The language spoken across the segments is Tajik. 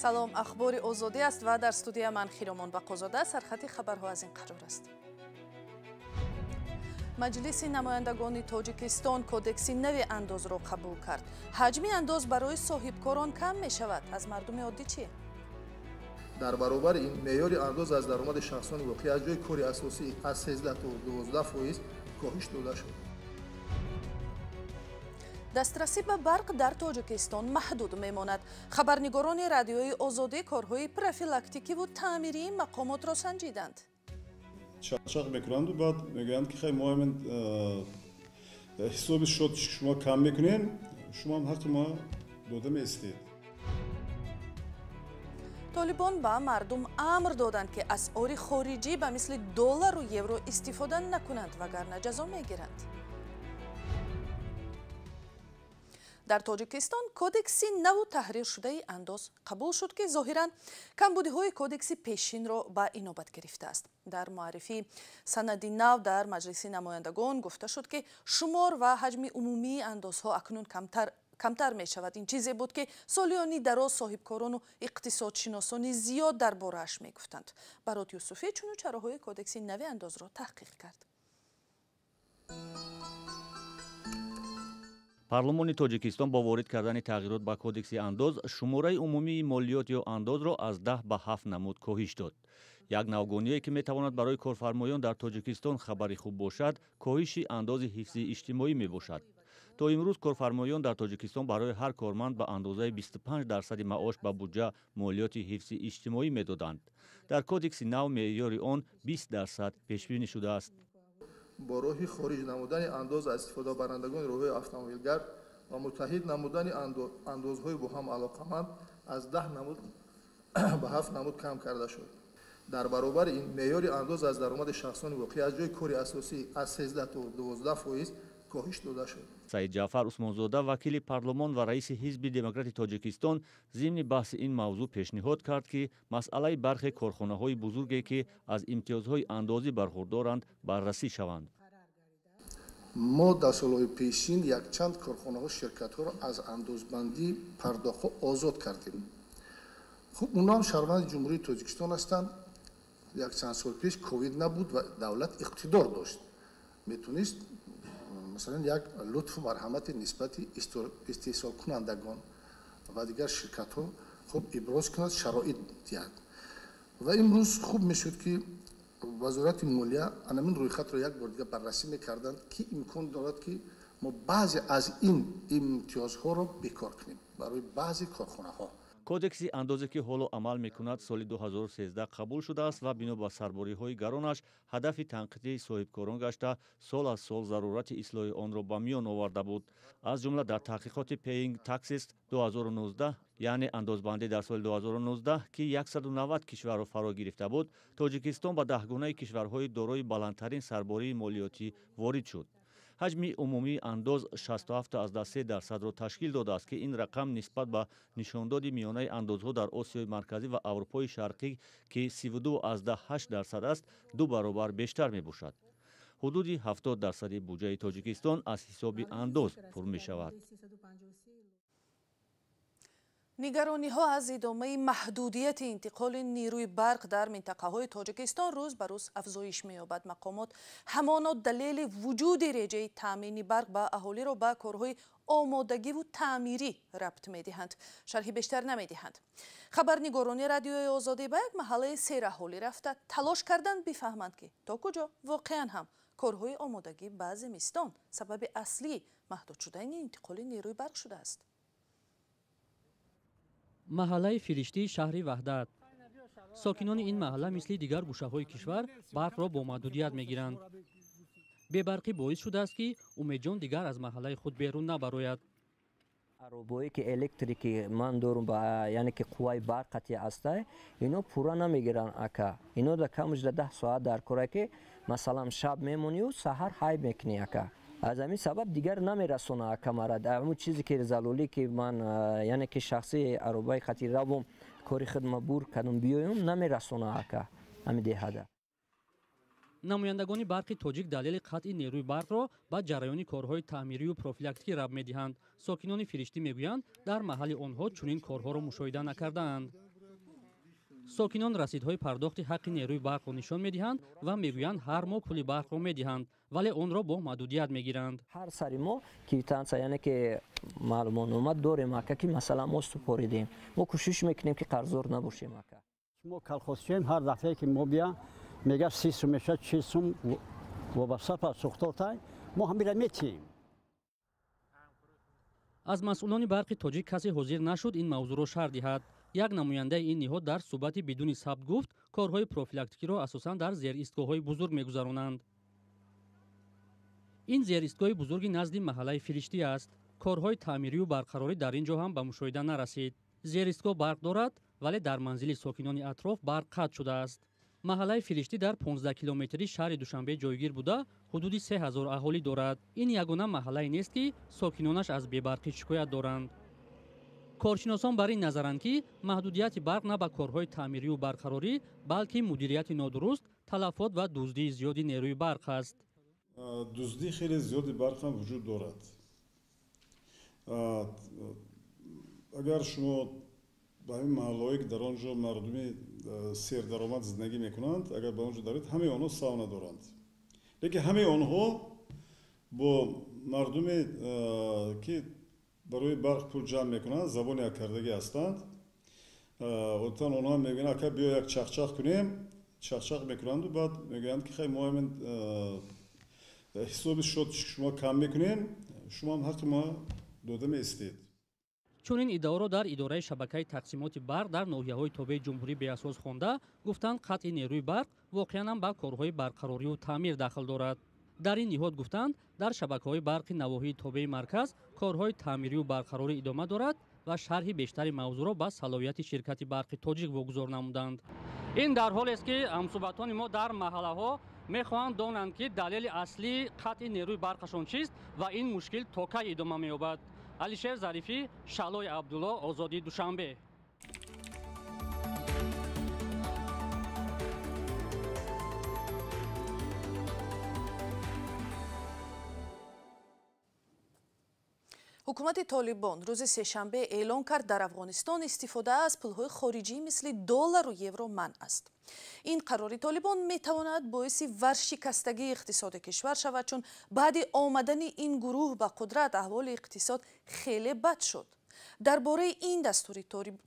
Салом, Ахбори Озодӣ аст ва дар студия ман Хиромон Бақозода. Сархати хабарҳо аз ин қарор аст. Маҷлиси намояндагони Тоҷикистон кодекси нави андозро қабул кард. Ҳаҷми андоз барои соҳибкорон кам мешавад. Аз мардуми оддӣ чӣ? Дар баробари ин меъёри андоз аз даромади шахсони воқеӣ аз ҷои кори асосӣ аз 13 то 12% коҳиш дода шуд. Дастрасӣ ба барқ дар Тоҷикистон маҳдуд мемонад. Хабарнигорони Радиои Озодӣ корҳои профилактикиву таъмирии мақомотро санҷиданд. Чақчақ мекунанду баъд мегӯянд, ки хай, мо ҳамин ҳисоби шод шумо кам мекунем, шумоам ҳаққи мо дода меистед. Толибон ба мардум амр доданд, ки асъори хориҷӣ ба мисли доллару евро истифода накунанд, вагарна ҷазо мегиранд. Дар Тоҷикистон кодекси наву таҳриршудаи андоз қабул шуд, ки зоҳиран камбудиҳои кодекси пешинро ба инобат гирифтааст. Дар муаррифии санади нав дар Маҷлиси намояндагон гуфта шуд, ки шумор ва ҳаҷми умумии андозҳо акнун камтар мешавад. Ин чизе буд, ки солиёни дароз соҳибкорону иқтисодшиносони зиёд дар борааш мегуфтанд. Барот Юсуфӣ чуну чароҳои кодекси нави андозро таҳқиқ кард. Парлумони Тоҷикистон бо ворид кардани тағйирот ба кодекси андоз шумораи умумии молиёт ё андозро аз 10 ба 7 намуд коҳиш дод. Як навгоние, ки метавонад барои корфармоён дар Тоҷикистон хабари хуб бошад, коҳиши андози ҳифзи иҷтимоӣ мебошад. То имрӯз корфармоён дар Тоҷикистон барои ҳар корманд ба андозаи 25 дарсади маош ба буҷа молиёти ҳифзи иҷтимоӣ медоданд. Дар кодекси нав меъёри он 20% пешбинӣ шудааст. Бо роҳи хориҷ намудани андоз аз истифодабарандагони роҳҳои автомобилгард ва муттаҳид намудани андозҳои бо ҳам алоқаманд аз 10 намуд ба ҳафт намуд кам карда шуд. Дар баробари ин меъёри андоз аз даромади шахсони воқеӣ аз ҷои кори асосӣ аз 13 то 12% коҳиш дода шуд. Саидҷаъфар Усмонзода, вакили парлумон ва раиси Ҳизби Демократи Тоҷикистон, зимни баҳси ин мавзӯъ пешниҳод кард, ки масъалаи бархе корхонаҳои бузурге, ки аз имтиёзҳои андозӣ бархурдоранд, баррасӣ шаванд. Мо дар солҳои пешин якчанд корхонаҳо, ширкатҳоро аз андозбандӣ, пардохтҳо озод кардем. Хуб, онҳо ҳам шаҳрванди Ҷумҳурии Тоҷикистон ҳастанд. Якчанд сол пеш ковид набуд ва давлат иқтидор дошт, метонист, масалан, як лутфу марҳамати нисбати истеҳсолкунандагон ва дигар ширкатҳо, хуб, иброз кунад, шароит диҳад. Ва имрӯз хуб мешуд, ки Вазорати молия анамин рӯйхатро як бор дигар баррасӣ мекарданд, ки имкон дорад, ки мо баъзе аз ин имтиёзҳоро бекор кунем барои баъзе корхонаҳо. Кодекси андозе, ки ҳоло амал мекунад, соли 2013 қабул шудааст ва бино ба сарбориҳои гаронаш ҳадафи танқидии соҳибкорон гашта, сол аз сол зарурати ислоҳи онро ба миён оварда буд. Аз ҷумла дар таҳқиқоти Paying Taxes 2019, яъне андозбандӣ дар соли 2019, ки 190 кишварро фаро гирифта буд, Тоҷикистон ба даҳгонаи кишварҳои дорои баландтарин сарбории молиётӣ ворид шуд. Ҳаҷми умумии андоз 67,3 дарсадро ташкил додааст, ки ин рақам нисбат ба нишондоди миёнаи андозҳо дар Осиёи Марказӣ ва Аврупои Шарқӣ, ки 32,8 дарсад аст, ду баробар бештар мебошад. Ҳудуди 70 дарсади буҷаи Тоҷикистон аз ҳисоби андоз пур мешавад. Нигарониҳо аз идомаи маҳдудияти интиқоли нерӯи барқ дар минтақаҳои Тоҷикистон рӯз ба рӯз афзоиш меёбад. Мақомот ҳамоно далели вуҷуди реҷаи таъмини барқ ба аҳолиро ба корҳои омодагиву таъмирӣ рабт медиҳанд, шарҳи бештар намедиҳанд. Хабарнигорони Радиои Озодӣ ба як маҳаллаи сераҳолӣ рафта, талош карданд бифаҳманд, ки то куҷо воқеан ҳам корҳои омодагӣ ба зимистон сабаби аслии маҳдуд шудани интиқоли нерӯи барқ шудааст. Маҳаллаи Фириштии шаҳри Ваҳдат. Сокинони ин маҳалла мисли дигар гӯшаҳои кишвар барқро бо маҳдудият мегиранд. Бебарқӣ боис шудааст, ки Умедҷон дигар аз маҳаллаи худ берун набарояд. Аробое ки электрики ман дорум, яъне ки қувваи барқ қатъи астай, ино пурра намегиранд, ака. Ино да камаш да 10 соат дар кора, ки масалан шаб мемонию саҳар ҳай мекунӣ, ака. Аз ҳамин сабаб дигар намерасона, ака, мара ҳамун чизе ки залолӣ, ки ман, яъне ки шахси аробаи хати равом, кори хидма бур кардум, биёем, намерасона, ака, ҳамин деҳада. Намояндагони барқи тоҷик далели қатъи нерӯи барқро ба ҷараёни корҳои таъмирию профилактикӣ рабт медиҳанд. Сокинони Фириштӣ мегӯянд, дар маҳалли онҳо чунин корҳоро мушоҳида накардаанд. Сокинон расидҳои пардохти ҳаққи нерӯи барқро нишон медиҳанд ва мегӯянд, ҳар моҳ пули барқро медиҳанд, вале онро бо маҳдудият мегиранд. Ҳар сари мо квитансия, яъне ки маълумотнома дорем, ака, ки масалан мо супоридем. Мо кӯшиш мекунем, ки қарздор набошем, ака. Мо колхозчием, ҳар дафъае ки мо бия мега 30 сум мешавад, 40 сум вобаста ба сӯхтортай, мо ҳамира метиҳем. Аз масъулони барқи тоҷик касе ҳозир нашуд ин мавзӯъро шарҳ диҳад. Як намояндаи ин ниҳод дар суҳбати бидуни сабт гуфт, корҳои профилактикиро асосан дар зеристгоҳҳои бузург мегузаронанд. Ин зеристгоҳи бузурги назди маҳаллаи Фириштӣ аст. Корҳои таъмирию барқарорӣ дар ин ҷо ҳам ба мушоҳида нарасид. Зеристгоҳ барқ дорад, вале дар манзили сокинони атроф барқ қатъ шудааст. Маҳаллаи Фириштӣ дар 15 километри шаҳри Душанбе ҷойгир буда, ҳудуди 3000 аҳолӣ дорад. Ин ягона маҳаллае нест, ки сокинонаш аз бебарқӣ шикоят доранд. Коршиносон бар ин назаранд, ки маҳдудияти барқ на ба корҳои таъмирию барқарорӣ, балки мудирияти нодуруст, талафот ва дуздии зиёди нерӯи барқ аст. Дуздии хеле зиёди барқ ҳам вуҷуд дорад. Агар шумо ба ҳамин маҳаллаҳое, ки дар он ҷо мардуми сердаромад зиндагӣ мекунанд, агар ба он ҷо даред, ҳамаи онҳо сауна доранд. Лекин ҳамаи онҳо бо мардуме, ки барои барқ пул ҷамъ мекунанд, забони яккардагӣ ҳастанд. Одатан онҳо мегӯянд, ака биё як чахчах кунем, чахчах мекунанду баъд мегӯянд, ки хай мо ҳамин ҳисоби шод шумо кам мекунем, шумо ҳам ҳаққи мо дода меистед. Чунин иддаоро дар идораи шабакаи тақсимоти барқ дар ноҳияҳои тобеи ҷумҳурӣ беасос хонда, гуфтанд, қатъи нерӯи барқ воқеан ҳам ба корҳои барқарорию таъмир дахл дорад. Дар ин ниҳод гуфтанд, дар шабакаҳои барқи навоҳии тобеи марказ корҳои таъмирию барқарорӣ идома дорад ва шарҳи бештари мавзӯъро ба салоҳияти ширкати барқи тоҷик вогузор намуданд. Ин дар ҳолест, ки ҳамсӯҳбатони мо дар маҳаллаҳо мехоҳанд донанд, ки далели аслии қатъи нерӯи барқашон чист ва ин мушкил то кай идома меёбад. Алишер Зарифӣ, Шаҳлои Абдулло, Озодии, Душанбе. Ҳукумати Толибон рӯзи сешанбе эълон кард, дар Афғонистон истифода аз пулҳои хориҷӣ мисли доллару евро манъ аст. Ин қарори Толибон метавонад боиси варшикастагии иқтисоди кишвар шавад, чун баъди омадани ин гурӯҳ ба қудрат аҳволи иқтисод хеле бад шуд. Дар бораи ин дастури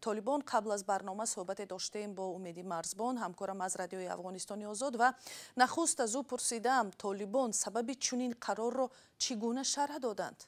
Толибон қабл аз барнома суҳбате доштем бо Умеди Марзбон, ҳамкорам аз Радиои Афғонистони Озод, ва нахуст аз ӯ пурсидам, Толибон сабаби чунин қарорро чӣ гуна шарҳ доданд.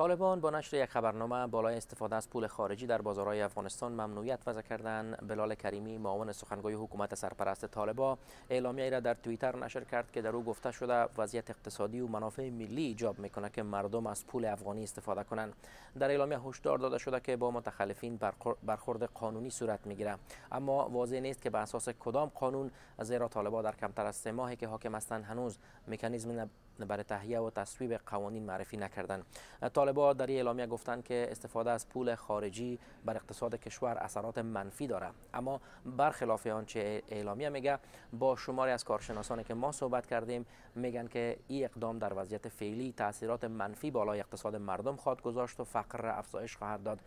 طالبان با نشر یک خبرنامه بالای استفاده از پول خارجی در بازارهای افغانستان ممنوعیت وضع کردند. بلال کریمی، معاون سخنگوی حکومت سرپرست طالبان، اعلامیه‌ای را در توییتر نشر کرد که در او گفته شده وضعیت اقتصادی و منافع ملی ایجاب میکنه که مردم از پول افغانی استفاده کنند. در اعلامیه هشدار داده شده که با متخلفین برخورد قانونی صورت میگیره، اما واضح نیست که به اساس کدام قانون، زیرا طالبان در کمتر از 3 ماهی که حاکم هستند هنوز مکانیزم برای تهیه و تصویب قوانین معرفی نکردند. طالبان در اعلامیه گفتند که استفاده از پول خارجی بر اقتصاد کشور اثرات منفی دارد، اما برخلاف آنچه اعلامیه میگه، با شماری از کارشناسانی که ما صحبت کردیم میگن که این اقدام در وضعیت فعلی تاثیرات منفی بالای اقتصاد مردم خواهد گذاشت و فقر را افزایش خواهد داد،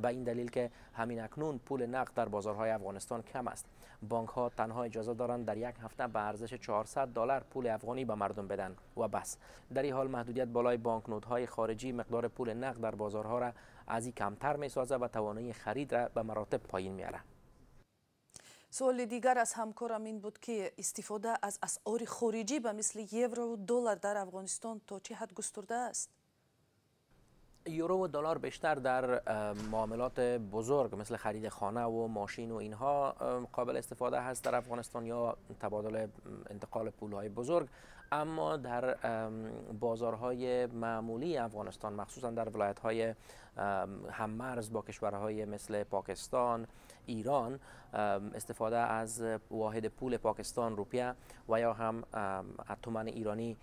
به این دلیل که همین اکنون پول نقد در بازارهای افغانستان کم است. بانک ها تنها اجازه دارند در یک هفته به ارزش $400 پول افغانی به مردم بدن و بس. در این حال محدودیت بالای بانکنوت‌های خارجی مقدار پول نقد در بازارها را از این کمتر می‌سازد و توانایی خرید را به مراتب پایین میاره. سوال دیگر از همکارم این بود که استفاده از اسعار خارجی به مثل یورو و دلار در افغانستان تا چه حد گسترده است؟ یورو و دلار بیشتر در معاملات بزرگ مثل خرید خانه و ماشین و اینها قابل استفاده هست در افغانستان یا تبادل انتقال پولهای بزرگ، اما در بازارهای معمولی افغانستان، مخصوصا در ولایت‌های هممرز با کشورهای مثل پاکستان، ایران، استفاده از واحد پول پاکستان روپیه و یا هم تومان ایرانی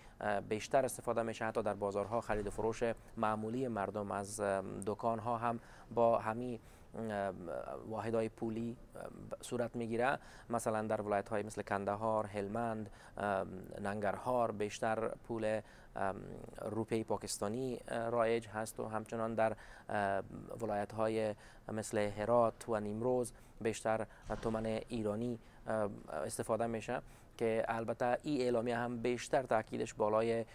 بیشتر استفاده میشه. حتی در بازارها خرید و فروش معمولی مردم از دکانها هم با همین واحدهای پولی صورت میگیره. مثلا در ولایت های مثل کندهار، هلمند، ننگرهار بیشتر پول روپی پاکستانی رایج هست و همچنان در ولایت های مثل هرات و نیمروز بیشتر تومن ایرانی استفاده میشه که البته این اعلامیه هم بیشتر تاکیدش بالای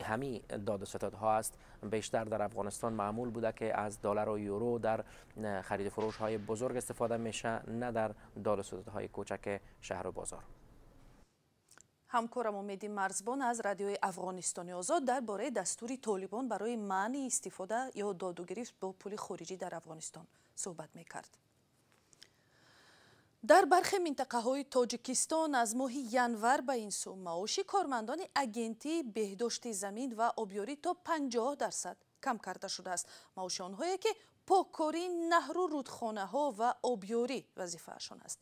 همی داد و ستدها است. بیشتر در افغانستان معمول بوده که از دلار و یورو در خرید فروش های بزرگ استفاده میشه، نه در داد و ستدهای کوچک شهر و بازار. Ҳамкорам Умеди Марзбон аз Радиои Афғонистони Озод дар бораи дастури Толибон барои манъи истифода ё додугирифт бо пули хориҷӣ дар Афғонистон суҳбат мекард. Дар бархе минтақаҳои Тоҷикистон аз моҳи январ ба ин сӯ маоши кормандони Агентии беҳдошти замин ва обёрӣ то 50% кам карда шудааст. Маоши онҳое ки поккории наҳру рудхонаҳо ва обёрӣ вазифаашон аст.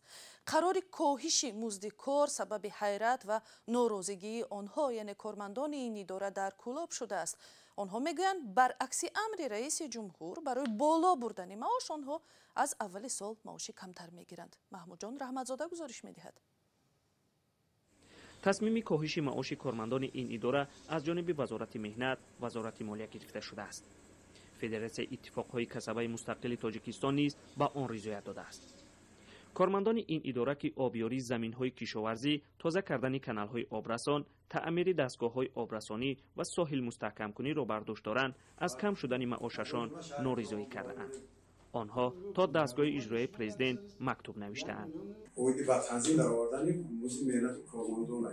Қарори коҳиши музди кор сабаби ҳайрат ва норозигии онҳо, яъне кормандони ин идора дар Кӯлоб шудааст. Онҳо мегӯянд, баръакси амри раиси ҷумҳур барои боло бурдани маош, онҳо аз аввали сол маоши камтар мегиранд. Маҳмудҷон Раҳматзода гузориш медиҳад. Тасмими коҳиши маоши кормандони ин идора аз ҷониби Вазорати меҳнат, Вазорати молия гирифта шудааст. Федератсияи иттифоқҳои касабаи мустақили Тоҷикистон низ ба он ризоят додааст. Кормандони ин идора, ки обёрии заминҳои кишоварзӣ, тоза кардани каналҳои обрасон, таъмири дастгоҳҳои обрасонӣ ва соҳил мустаҳкамкуниро бар дӯш доранд, аз кам шудани маошашон норизоӣ кардаанд. Онҳо то дастгоҳи иҷроияи президент мактуб навиштаанд. Оиди ба танзим даровардани музди меҳнати кормандон,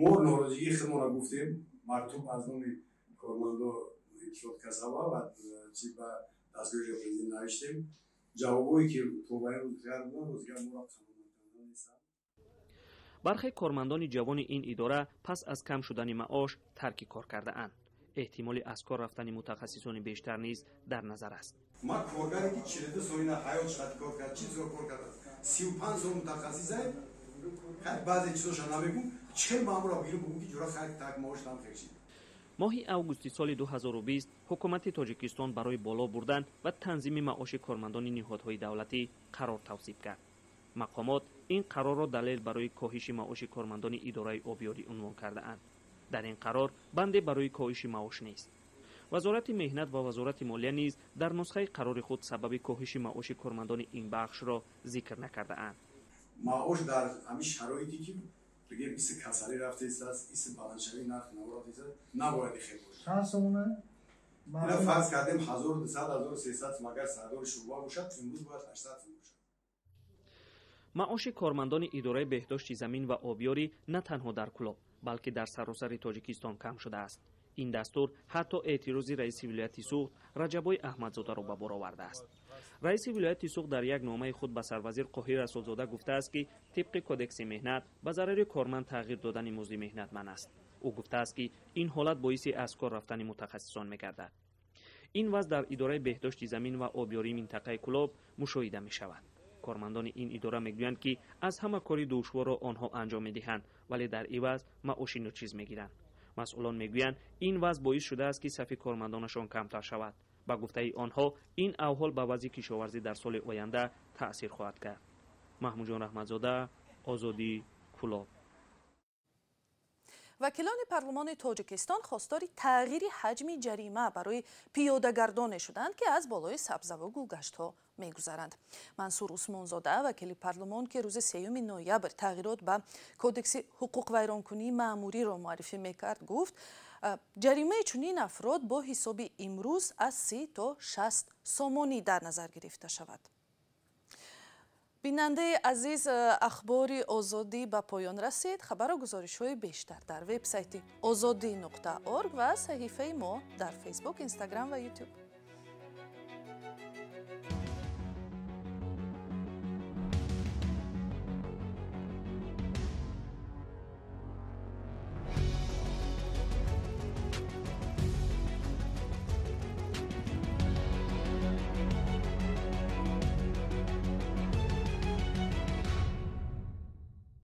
мо норозигии худмонро гуфтем. Мактуб аз номи кормандо иттифоқ касаба ва чи ба дастгоҳи иҷроияи президент навиштем. Ҷавобое ки то ба имрӯз гардонанд, рӯзгар моро қаноатмандона нестанд. Бархе кормандони ҷавони ин идора пас аз кам шудани маош тарки кор кардаанд. Эҳтимоли аз кор рафтани мутахассисони бештар низ дар назар аст. Ман коргаре ки 42 солина ҳаёт шад кор кард, чӣ зор кор кардааст, 35 сол мутахассисае, хай баъзе чизоша намегӯм, чӣ маъмура бигирам бигӯм ки ҷура хай так маош намхекшид. Моҳи августи соли 2020 ҳукумати Тоҷикистон барои боло бурдан ва танзими маоши кормандони ниҳодҳои давлатӣ қарор тавсиб кард. Мақомот ин қарорро далел барои коҳиши маоши кормандони идораи обёрӣ унвон кардаанд. Дар ин қарор банде барои коҳиши маош нест. Вазорати меҳнат ва Вазорати молия низ дар нусхаи қарори худ сабаби коҳиши маоши кормандони ин бахшро зикр накардаанд. Маош дар ҳамин шароите ки бигем иси касалӣ рафтааст, иси баландшавии нархи наво рафтааст, набояд хел бошад. Чанд сомона? Ина фарз кардем 1200, 1300 магар сардори шӯъба бошад, имрӯз бояд 800 сом бошад. Маоши кормандони идораи беҳдошти замин ва обёрӣ на танҳо дар Кӯлоб, балки дар саросари Тоҷикистон кам шудааст. Ин дастур ҳатто эътирози раиси вилояти Суғд Раҷаббой Аҳмадзодаро ба бор овардааст. Раиси вилояти Суғд дар як номаи худ ба сарвазир Қоҳир Расулзода гуфтааст, ки тибқи кодекси меҳнат ба зарари корманд тағйир додани музди меҳнат манъ аст. Ӯ гуфтааст, ки ин ҳолат боиси аз кор рафтани мутахассисон мегардад. Ин вазъ дар идораи беҳдошти замин ва обёрии минтақаи Кӯлоб мушоҳида мешавад. Кормандони ин идора мегӯянд, ки аз ҳама кори душворро онҳо анҷом медиҳанд, вале дар иваз маоши ночиз мегиранд. Масъулон мегӯянд, ин вазъ боис шудааст, ки сафи кормандонашон камтар шавад. Ба гуфтаи онҳо, ин авҳол ба вазъи кишоварзӣ дар соли оянда таъсир хоҳад кард. Маҳмудҷон Раҳматзода, Озодӣ, Кӯлоб. Вакилони парлумони Тоҷикистон хостори тағйири ҳаҷми ҷарима барои пиёдагардоне шуданд, ки аз болои сабзаву гулгаштҳо мегузаранд. Мансур Усмонзода, вакили парлумон, ки рӯзи 3 ноябр тағйирот ба кодекси ҳуқуқвайронкунии маъмуриро муаррифӣ мекард, гуфт, ҷаримаи чунин афрод бо ҳисоби имрӯз аз 30 то 60 сомонӣ дар назар гирифта шавад. Бинандаи азиз, Ахбори Озодӣ ба поён расид. Хабару гузоришҳои бештар дар вебсайти ozodi.org ва саҳифаи мо дар Фейсбук, Инстаграм ва Ютуб.